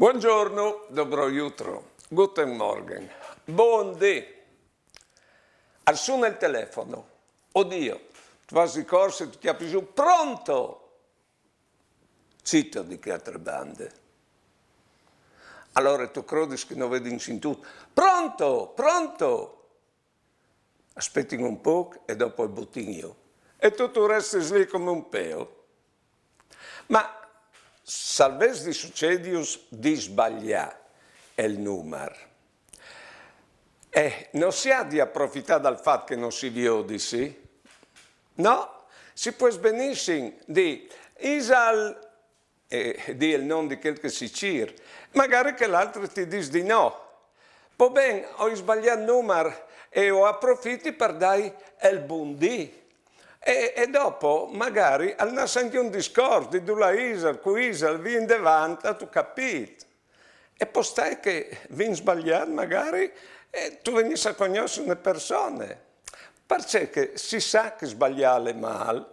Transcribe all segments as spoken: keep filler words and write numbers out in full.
Buongiorno, dobro jutro, guten Morgen, bundì. Al suna il telefono. Oddio, tu fâs di corse e tu cjapis sù: «Pronto?» Zito di chê altre bande. Alore tu crodis che no vedin sintût: «Pronto, pronto?» Aspetin un pôc e dopo al butin jù. E tu tu restis li come un pêo. Ma se al ves di sucedius di sbaliâ il numar, eh, no si à di aprofitâ dal fat che no si viodisi, sì? No? Si pues benissim dî: «Isal», e dî il non di chel che si cîr, magari che l'altri ti dîs di no. «Po ben, o ai sbaliât numar», e o aprofiti par dâi il bundì. E, e dopo, magari, al nas ancje un discors di dulà isal, cui isal, vie indevant, âstu capît? E pues stâi che o vin sbaliât, magari, e tu vegnis a cognossi une persone. Parcè che si sa che sbaliâ al è mâl,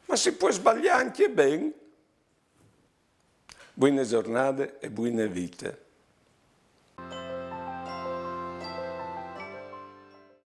ma si pues sbaliâ ancje ben. Buine zornade e buine vite.